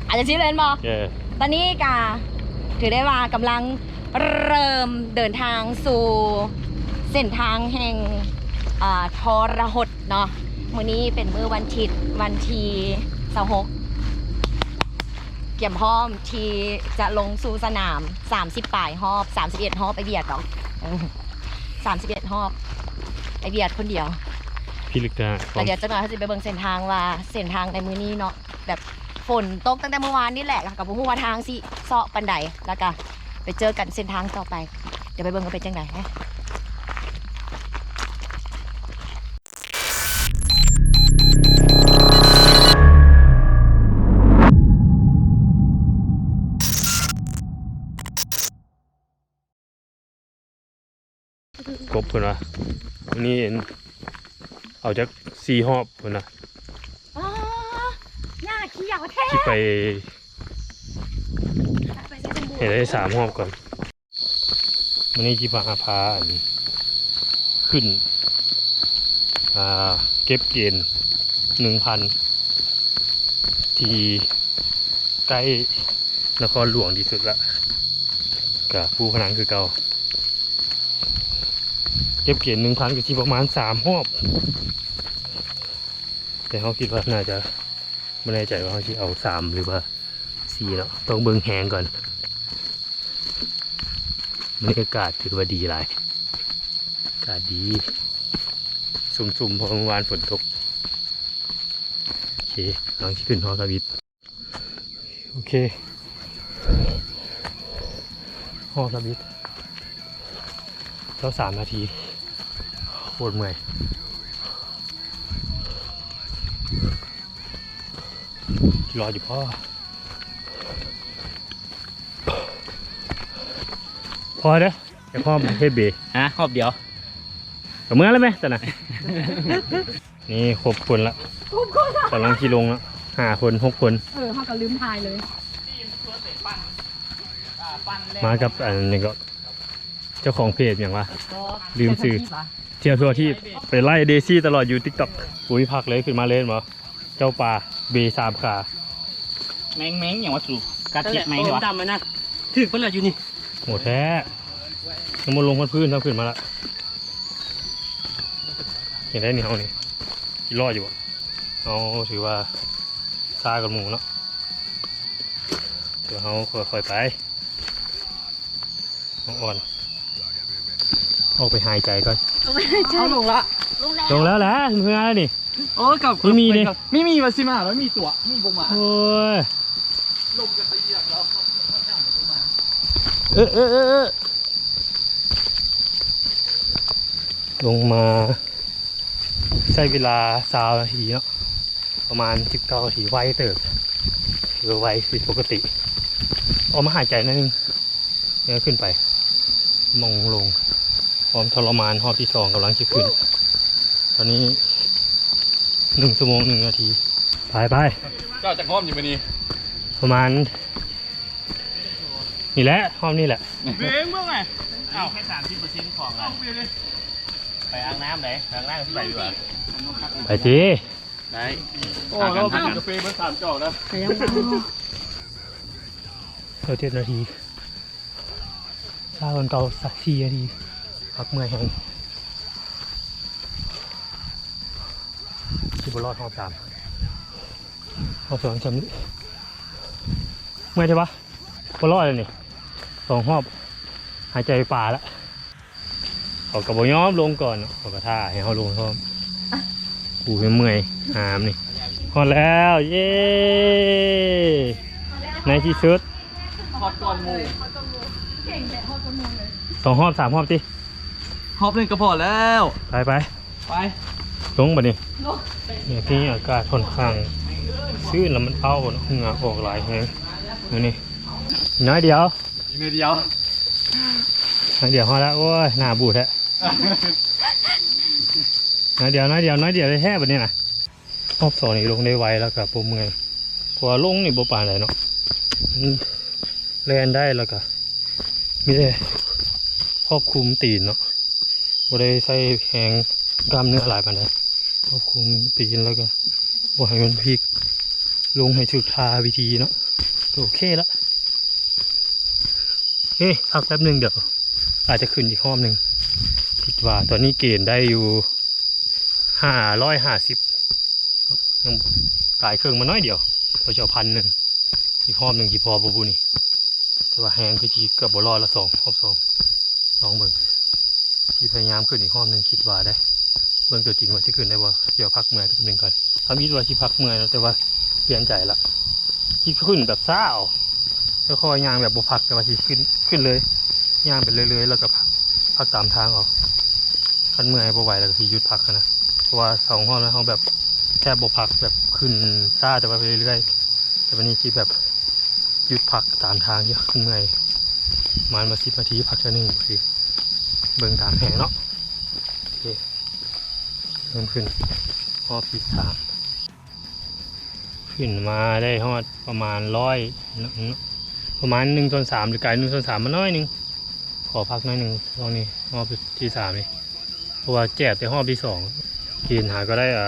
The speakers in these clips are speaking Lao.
ອາດຈະຊິແມ່ນບໍ່? ເອີ ຕອນນີ້ກະຖືໄດ້ວ່າກຳລັງເລີ່ມເດີນທາງສູ່ເສັ້ນທາງແຫ່ງ ອາ ທໍລະຫົດເນາະ. ມື້ນີ້ເປັນມື້ວັນທິດ ວັນທີຊາວຫົກ ກຽມພ້ອມທີ່ຈະລົງສູ່ສະໜາມ ສາມສິບປາຍຮອບ ສາມສິບເອັດຮອບ ໄປບຽດເນາະ ເອີ ສາມສິບເອັດຮອບ ໄປບຽດຄົນດຽວ ພິລຶກທະຫານ ແລ້ວດຽວຈັກໜ່ອຍເຮົາຊິໄປເບິ່ງເສັ້ນທາງວ່າເສັ້ນທາງໃນມື້ນີ້ເນາະ ແບບຝົນຕົກຕັ້ງແຕ່ມື້ວານນີ້ແຫຼະ ແລ້ວກໍບໍ່ຮູ້ວ່າທາງຊິເຊາະປານໃດ ແລ້ວກໍໄປເຈີກັນເສັ້ນທາງຕໍ່ໄປ ດຽວໄປເບິ່ງວ່າເປັນຈັ່ງໃດ. ກົບເພິ່ນວ່າ ມື້ນີ້ເອົາຈັກສີ່ຮອບເພິ່ນວ່າ. ອໍ ຫຍ້າຂຽວແທ້ ຊິໄປ ໄປໃສ່ສົມບູນ ໃຫ້ໄດ້ສາມຮອບກ່ອນ. ມື້ນີ້ຊິພາ ພາອັນ ຂຶ້ນ ອ່າ ເກັບເກນໜຶ່ງພັນ ທີ່ໃກ້ນະຄອນຫຼວງທີ່ສຸດລະ ກະພູພະນັງຄືເກົ່າ. ເກັບເກນໜຶ່ງພັນກໍຊິປະມານສາມຮອບ ແຕ່ເຮົາຄິດວ່າໜ້າຈະ ບໍ່ແນ່ໃຈວ່າເຮົາຊິເອົາສາມ ຫຼືວ່າສີ່ເນາະ ຕ້ອງເບິ່ງແຮງກ່ອນ. ບັນຍາກາດຖືວ່າດີຫຼາຍ ອາກາດດີ ຊຸ່ມໆ ເພາະເມື່ອວານຝົນຕົກ. ໂອເຄ ກຳລັງຊິຂຶ້ນຮອບທຳອິດ. ໂອເຄ ຮອບທຳອິດ ຊາວສາມນາທີ ໂຄດເມື່ອຍ ລອຢູ່ພໍ ພໍເດີ ຢ່າພ້ອມເຮັດເບ ຮະ ຮອບດຽວ ກໍເມືອແລ້ວແມະ ຕອນນັ້ນ ນີ້ຄົບຄົນລະ ຄົບຄົນລະ ກຳລັງຊິລົງລະ ຫ້າຄົນ ຫົກຄົນ ເອີ ເຮົາກໍລືມຖ່າຍເລີຍ ມາກັບອັນນີ້ກໍ ເຈົ້າຂອງເພຈຫຍັງວະ ລືມຊື່ ທ່ຽວທົ່ວທີບ ໄປໄລ່ເດຊີຕະຫຼອດຢູ່ຕິກຕັອກ. ບໍ່ມີພັກເລີຍ ຂຶ້ນມາເລີຍແມ່ນບໍ່ ເຈົ້າປ່າ ເບສາມຂາ ແມງ ແມງຫຍັງວະສູ ກັດເຈັບແມງຫວະ ດຳຫັ້ນນະ ຖືກເພິ່ນລະຢູ່ນີ້. ໂຫ ແທ້ ຍັງບໍ່ລົງຮອດພື້ນ ເຮົາຂຶ້ນມາລະ ເຫັນໄດ້ນີ້ ເຮົານີ້ ຊິລອດຢູ່ບໍ່? ເຮົາຖືວ່າຊ້າກວ່າໝູ່ເນາະ ຖືວ່າເຮົາຄ່ອຍໆໄປ ນ້ອງອ່ອນ ອອກໄປຫາຍໃຈກ່ອນ ອອກໄປຫາຍໃຈ ເອົາລົງລະ ລົງແລ້ວ ລົງແລ້ວແຫຼະ ເມື່ອແລ້ວນີ້ ໂອ້ຍ ກັບ ມີມີເດ້ ມີມີວ່າຊິມາ ແລ້ວມີຕົວະ ມີບໍ່ມາ ໂອ້ຍ ລົມກັນໄປຢຽບແລ້ວ ເອີ ເອີ ເອີ ເອີ ລົງມາໃຊ້ເວລາຊາວນາທີເນາະ ປະມານສິບເກົ້ານາທີ ໄວເຕີບ ຖືວ່າໄວຜິດປົກກະຕິ ອອກມາຫາຍໃຈໜ້ອຍໜຶ່ງ ແລ້ວຂຶ້ນໄປ ໝ່ອງລົງ ພ້ອມທໍລະມານຮອບທີສອງ ກຳລັງຊິຂຶ້ນ ຕອນນີ້ໜຶ່ງຊົ່ວໂມງໜຶ່ງນາທີ ໄປໆ ເຈົ້າຈັກຮອບຢູ່ມື້ນີ້ ປະມານ ນີ້ແຫຼະ ຮອບນີ້ແຫຼະ ເບງເບິ່ງໄງ ເອົາແຄ່ສາມສິບເປີເຊັນຂອງ ເອົາເບງເດ້ ໄປອ່າງນ້ຳໃດ ໄປອ່າງນ້ຳຊິໄປຢູ່ຫວາ ໄປຕິ ໄດ້ ໂອ້ ຫາກັນ ຫາກັນ ກາເຟເບິດສາມຈອກນະ ກໍຍັງ ເກົ້າເຈັດນາທີ ຊາວເກົ້າ ສີ່ນາທີ ພັກເມື່ອຍແຮງ ຊິບໍ່ລອດຮອບສາມ ຮອບສອງຊ່ຳນີ້ ເມື່ອຍແທ້ວະ ບໍ່ລອດແລ້ວນີ້ ສອງຮອບ ຫາຍໃຈປາລະ ເຂົາກໍບໍ່ຍອມລົງກ່ອນເນາະ ເຂົາກໍຖ້າໃຫ້ເຮົາລົງພ້ອມ ກູເມື່ອຍຫາມນີ້ ຮອດແລ້ວ ເຢ້ ໃນທີ່ສຸດ ຮອດກ່ອນໝູ່ ສອງຮອບ ສາມຮອບຕິ ຮອບໜຶ່ງກໍພໍແລ້ວ ໄປໆ ໄປ ລົງບັດນີ້ ນີ້ທີ່ອາກາດຂ້ອນຂ້າງຊື້ນ ແລ້ວມັນເອົາເນາະ ເຫື່ອອອກຫຼາຍແຮງມື້ນີ້ ໜ້ອຍດຽວ ອີກໜ້ອຍດຽວ ໜ້ອຍດຽວຮອດແລ້ວ ໂອ້ຍ ໜ້າບູດແທ້ ໜ້ອຍດຽວ ໜ້ອຍດຽວ ໜ້ອຍດຽວແທ້ໆ ບັດນີ້ນະ ຮອບສອງນີ້ລົງໄດ້ໄວ ແລ້ວກໍບໍ່ເມື່ອຍ ເພາະວ່າລົງນີ້ບໍ່ປານໃດເນາະ ມັນແລ່ນໄດ້ ແລ້ວກໍມີແຕ່ຄວບຄຸມຕີນເນາະ ບໍ່ໄດ້ໃຊ້ແຮງກ້າມເນື້ອຫຼາຍປານໃດ ຄວບຄຸມຕີນ ແລ້ວກໍບໍ່ໃຫ້ມັນພິກ ລົງໃຫ້ຖືກທ່າວິທີເນາະ ກໍໂອເຄລະ. ເອີ ພັກແປັບໜຶ່ງ ດຽວອາດຈະຂຶ້ນອີກຮອບໜຶ່ງ. ຄິດວ່າຕອນນີ້ເກນໄດ້ຢູ່ຫ້າຮ້ອຍຫ້າສິບ ຍັງກາຍເຄິ່ງມາໜ້ອຍດຽວ ກໍຈະເອົາພັນໜຶ່ງ. ອີກຮອບໜຶ່ງຊິພໍບໍ່ບຸນີ້ ແຕ່ວ່າແຮງຄືຊິເກືອບບໍ່ລອດລະ ສອງ ຮອບສອງ ລອງເບິ່ງ. ຊິພະຍາຍາມຂຶ້ນອີກຮອບໜຶ່ງ ຄິດວ່າໄດ໋ ເບິ່ງຕົວຈິງວ່າຊິຂຶ້ນໄດ້ບໍ່. ດຽວພັກເມື່ອຍແປັບໜຶ່ງກ່ອນ. ທຳອິດວ່າຊິພັກເມື່ອຍແລ້ວ ແຕ່ວ່າປ່ຽນໃຈລະ ຊິຂຶ້ນແບບຊ້າເອົາ ຄ່ອຍໆຍ່າງແບບບໍ່ພັກ ແຕ່ວ່າຊິຂຶ້ນ ຂຶ້ນເລີຍ ຍ່າງໄປເລື້ອຍໆ ແລ້ວກໍພັກ ພັກຕາມທາງເອົາ. ຄັນເມື່ອຍບໍ່ໄຫວແລ້ວກໍຊິຢຸດພັກຫັ້ນນະ ເພາະວ່າສອງຮອບແລ້ວເຮົາແບບແທບບໍ່ພັກ ແບບຂຶ້ນຊ້າແຕ່ວ່າໄປເລື້ອຍໆ. ແຕ່ບັດນີ້ຊິແບບຢຸດພັກຕາມທາງຢູ່ ຄັນເມື່ອຍປະມານວ່າສິບນາທີພັກເທື່ອໜຶ່ງ ຊິເບິ່ງຕາມແຮງເນາະ. ໂອເຄ ເລີ່ມຂຶ້ນຮອບທີສາມ ຂຶ້ນມາໄດ້ຮອດປະມານຮ້ອຍ ປະມານໜຶ່ງສ່ວນສາມ ຫຼືກາຍໜຶ່ງສ່ວນສາມມາໜ້ອຍໜຶ່ງ. ຂໍພັກໜ້ອຍໜຶ່ງ ຊ່ວງນີ້ຮອບທີສາມນີ້ ເພາະວ່າແຈກແຕ່ຮອບທີສອງ ເກນຫາກໍໄດ້ ເອີ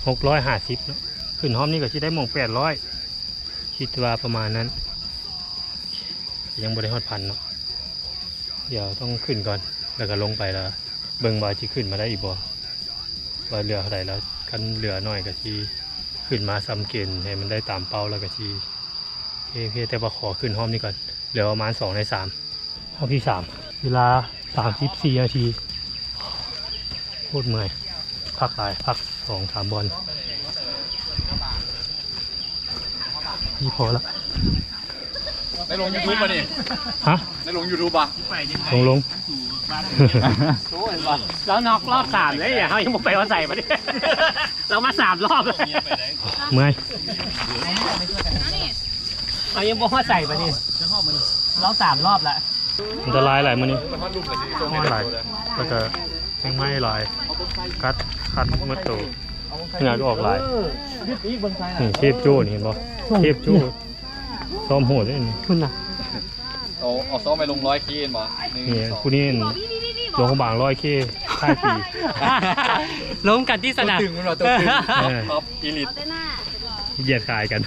ຫົກຮ້ອຍຫ້າສິບເນາະ. ຂຶ້ນຮອບນີ້ກໍຊິໄດ້ໝ່ອງແປດຮ້ອຍ ຄິດວ່າປະມານນັ້ນ. ຍັງບໍ່ໄດ້ຮອດພັນເນາະ ດຽວຕ້ອງຂຶ້ນກ່ອນ ແລ້ວກໍລົງໄປ ແລ້ວເບິ່ງວ່າຊິຂຶ້ນມາໄດ້ອີກບໍ່ ວ່າເຫຼືອເທົ່າໃດ. ແລ້ວຄັນເຫຼືອໜ້ອຍກໍຊິຂຶ້ນມາສ່ຳເກນໃຫ້ມັນໄດ້ຕາມເປົ້າ ແລ້ວກໍຊິ ໂອເຄ ໂອເຄ ແຕ່ວ່າຂໍຂຶ້ນຮອບນີ້ກ່ອນ ເຫຼືອປະມານສອງໃນສາມ. ຮອບທີສາມ ເວລາສາມສິບສີ່ນາທີ ໂຄດເມື່ອຍ ພັກຫຼາຍ ພັກສອງສາມບ່ອນ ນີ້ພໍລະ. ໄດ້ລົງ YouTube ບໍ່ນີ້? ຮະ? ໄດ້ລົງ YouTube ບໍ່? ລົງ ລົງ ໂອ້ຍ ລາວນອກຮອບສາມເລີຍ ເຮົາຍັງບໍ່ໄປຮອດໃສບັດນີ້ ລາວມາສາມຮອບ ເມື່ອຍ ເຮົາຍັງບໍ່ຮອດໃສບັດນີ້ ລາວສາມຮອບລະ. ອັນຕະລາຍຫຼາຍມື້ນີ້ ຮ້ອນຫຼາຍ ແລ້ວກະແມງໄມ້ຫຼາຍ ກັດຄັນໝົດໂຕ ເຫື່ອກໍອອກຫຼາຍ. ນີ້ເທບໂຈ້ນີ້ເຫັນບໍ່? ເທບໂຈ້ຊ້ອມໂຫດເດ້ນີ້ ພຸ້ນນະ. ເອົາ ເອົາຊ້ອມໄປລົງຮ້ອຍເຄແມ່ນບໍ່? ນີ້ ຜູ້ນີ້ຫຼວງພະບາງຮ້ອຍເຄທ້າຍປີ ລົງກັນທີ່ສະໜາມ ຕົວຕຶງແມ່ນບໍ່? ຕົວຕຶງ ເອີ ທັອບອີລິດ ຢຽດຂາຍກັນ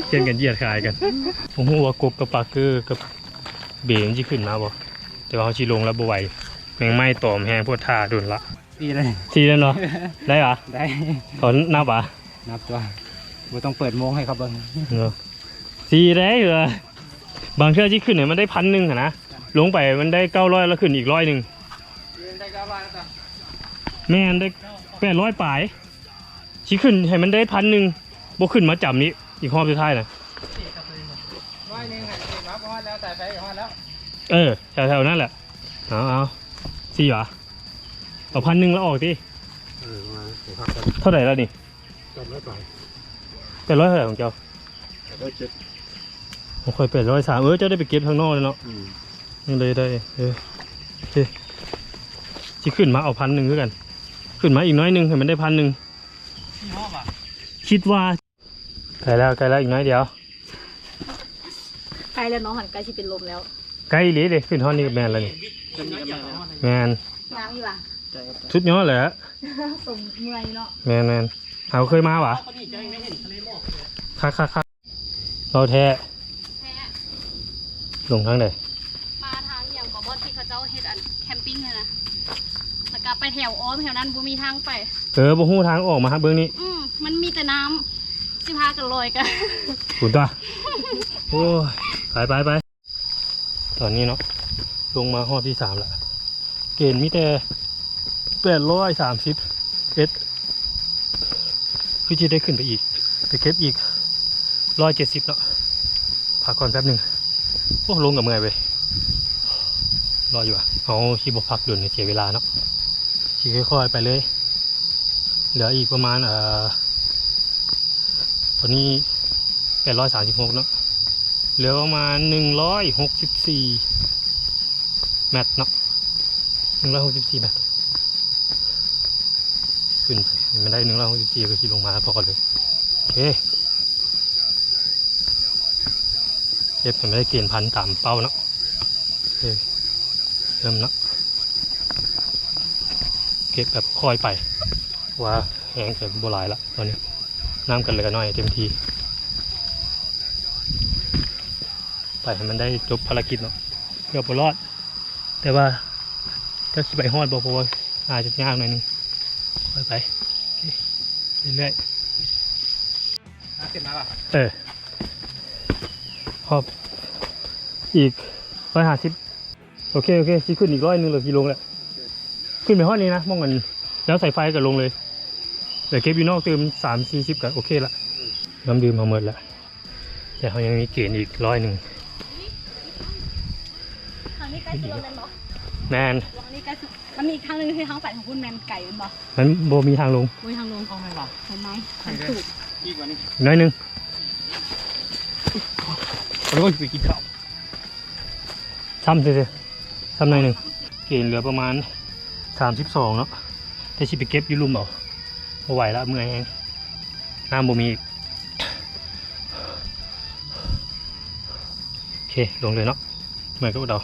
ແຂ່ງກັນຢຽດຂາຍກັນ. ບໍ່ຮູ້ວ່າກົບກັບປາກເກີກັບ ເບມັນຊິຂຶ້ນມາບໍ່? ແຕ່ວ່າເຮົາຊິລົງແລ້ວບໍ່ໄຫວ ແມງໄມ້ຕອມແຮງໂພດ ຖ້າດົນລະ. ສີ່ເລີຍ ສີ່ເລີຍເນາະ ໄດ້ຫວາ? ໄດ້ ເຂົານັບຫວາ? ນັບຕົວະ ບໍ່ຕ້ອງເປີດໂມງໃຫ້ເຂົາເບິ່ງເນາະ. ສີ່ໄດ້ເອີ ບາງເທື່ອຊິຂຶ້ນໃຫ້ມັນໄດ້ພັນໜຶ່ງຫັ້ນນະ ລົງໄປມັນໄດ້ເກົ້າຮ້ອຍ ແລ້ວຂຶ້ນອີກຮ້ອຍໜຶ່ງ ໄດ້ເກົ້າຮ້ອຍແລ້ວຕົວະ ແມ່ນ ໄດ້ແປດຮ້ອຍປາຍ. ຊິຂຶ້ນໃຫ້ມັນໄດ້ພັນໜຶ່ງ ບໍ່ຂຶ້ນມາຈຳນີ້ ອີກຮອບສຸດທ້າຍນະ. ຮ້ອຍໜຶ່ງຫັ້ນ ມາຮອດແລ້ວ ສາຍໄຟຮອດແລ້ວ. ເອີ ແຖວໆນັ້ນແຫຼະ. ເອົາໆ ສີ່ຫວາ? ເອົາພັນໜຶ່ງແລ້ວອອກຕິ. ເອີ ມາ ເທົ່າໃດລະນີ້? ແປດຮ້ອຍປາຍ. ແປດຮ້ອຍເທົ່າໃດຂອງເຈົ້າ? ແປດຮ້ອຍເຈັດ. ຂອງຂ້ອຍແປດຮ້ອຍສາມ. ເອີ ເຈົ້າໄດ້ໄປເກັບທາງນອກແລ້ວເນາະ. ອືມ ຍັງໄດ້ ໄດ້ ເອີ ໂອເຄ ຊິຂຶ້ນມາເອົາພັນໜຶ່ງຄືກັນ. ຂຶ້ນມາອີກໜ້ອຍໜຶ່ງ ໃຫ້ມັນໄດ້ພັນໜຶ່ງ. ຄິດວ່າ ໃກ້ແລ້ວ ໃກ້ແລ້ວ ອີກໜ້ອຍດຽວ. ໃກ້ແລ້ວເນາະ ຫັ້ນໃກ້ຊິເປັນລົມແລ້ວ. ໃກ້ອີ່ຫຼີເດ້ ຂຶ້ນຮອດນີ້ກໍແມ່ນແລ້ວນີ້. ແມ່ນ ຍ່າງຢູ່ຫວາ? ສຸດຍອດແຫຼະ ສົມເມື່ອຍເນາະ. ແມ່ນໆ ເຮົາເຄີຍມາຫວາ? ຄັກໆໆ ເວົ້າແທ້. ແທ້. ລົງທາງໃດ? ມາທາງອີ່ຫຍັງກໍ ບ່ອນທີ່ເຂົາເຈົ້າເຮັດອັນແຄມປິງຫັ້ນນະ ແລ້ວກໍໄປແຖວອ້ອມແຖວນັ້ນ ບໍ່ມີທາງໄປ. ເອີ ບໍ່ຮູ້ທາງອອກມາຫາເບິ່ງນີ້. ອືມ ມັນມີແຕ່ນ້ຳ ຊິພາກັນລອຍກະ ພຸ້ນຕົວະ. ໂອ້ຍ ໄປໆໆ ຕອນນີ້ເນາະ ລົງມາຮອບທີສາມລະ ເກນມີແຕ່ແປດຮ້ອຍສາມສິບເອັດ ຄືຊິໄດ້ຂຶ້ນໄປອີກ ໄປເກັບອີກຮ້ອຍເຈັດສິບເນາະ. ພັກກ່ອນແປັບໜຶ່ງ. ໂອ້ ລົງກໍເມື່ອຍເວີຍ ຫຼໍ່ຢູ່ຫວາ? ເຮົາຊິບໍ່ພັກດົນ ເສຍເວລາເນາະ ຊິຄ່ອຍໆໄປເລີຍ. ເຫຼືອອີກປະມານ ເອີ ຕອນນີ້ແປດຮ້ອຍສາມສິບຫົກເນາະ ເຫຼືອປະມານໜຶ່ງຮ້ອຍຫົກສິບສີ່ແມັດເນາະ ໜຶ່ງຮ້ອຍຫົກສິບສີ່ແມັດ. ຂຶ້ນໄປໃຫ້ມັນໄດ້ໜຶ່ງຮ້ອຍຫົກສິບສີ່ ກໍຊິລົງມາພໍເລີຍ. ໂອເຄ ເກັບໃຫ້ມັນໄດ້ເກນພັນຕາມເປົ້າເນາະ. ໂອເຄ ເລີ່ມເນາະ ເກັບແບບຄ່ອຍໄປ ເພາະວ່າແຮງກໍບໍ່ຫຼາຍລະຕອນນີ້. ນ້ຳກັນເຫຼືອໜ້ອຍເຕັມທີ່ ໄປໃຫ້ມັນໄດ້ຈົບພາລະກິດເນາະ. ເກືອບບໍ່ລອດ ແຕ່ວ່າຈັກຊິໄປຮອດບໍ່ ເພາະວ່າອາດຈະຍາກໜ້ອຍໜຶ່ງ. ຄ່ອຍໄປ ໂອເຄ ເລື້ອຍໆ ຫ້າສິບມາລະ ເອີ ຮອບອີກຮ້ອຍຫ້າສິບ. ໂອເຄ ໂອເຄ ຊິຂຶ້ນອີກຮ້ອຍໜຶ່ງ ແລ້ວຊິລົງແຫຼະ. ຂຶ້ນໄປຮອດນີ້ນະ ໝ່ອງອັນແນວສາຍໄຟກໍລົງເລີຍ ແລ້ວເກັບຢູ່ນອກຕື່ມສາມສີ່ສິບກໍໂອເຄລະ. ນ້ຳດື່ມເຮົາໝົດລະ ແຕ່ເຮົາຍັງມີເກນອີກຮ້ອຍໜຶ່ງ. ທາງນີ້ໃກ້ສຸດແລ້ວແມ່ນບໍ່? ແມ່ນ ທາງນີ້ໃກ້ສຸດ. ມັນມີອີກທາງໜຶ່ງທີ່ເຮົາໄປທາງພຸ້ນແມ່ນໄກແມ່ນບໍ່? ມັນບໍ່ມີທາງລົງ ບໍ່ມີທາງລົງ. ເອົາແມ່ນບໍ່? ທາງໃນ ທາງຕູບ ອີກວ່ານີ້ ໜ້ອຍໜຶ່ງ. ໂອ້ຍ ໄປກິນເຂົ້າ ຊ້ຳຊື່ໆ ຊ້ຳໜ້ອຍໜຶ່ງ. ເກນເຫຼືອປະມານສາມສິບສອງເນາະ ແຕ່ຊິໄປເກັບຢູ່ລຸ່ມເອົາ ບໍ່ໄຫວລະ ເມື່ອຍແຮງ ນ້ຳບໍ່ມີອີກ. ໂອເຄ ລົງເລີຍເນາະ ເມື່ອຍກໍອົດເອົາ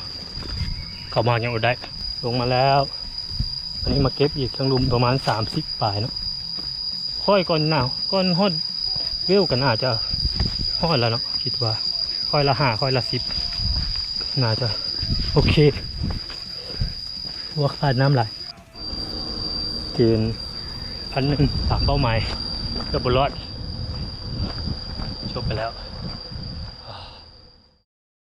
ເຂົ້າມາຍັງອົດໄດ້. ລົງມາແລ້ວ ອັນນີ້ມາເກັບອີກທາງລຸ່ມປະມານສາມສິບປາຍເນາະ. ຂ້ອຍກ່ອນໜາວ ກ່ອນຮອດເວວກໍໜ້າຈະຮອດແລ້ວເນາະ ຄິດວ່າ ຂ້ອຍລະຫ້າ ຂ້ອຍລະສິບ ໜ້າຈະໂອເຄ. ພວກຂາດນ້ຳຫຼາຍ ເກນພັນໜຶ່ງ ຕາມເປົ້າໝາຍ ເກືອບບໍ່ລອດ. ຈົບໄປແລ້ວ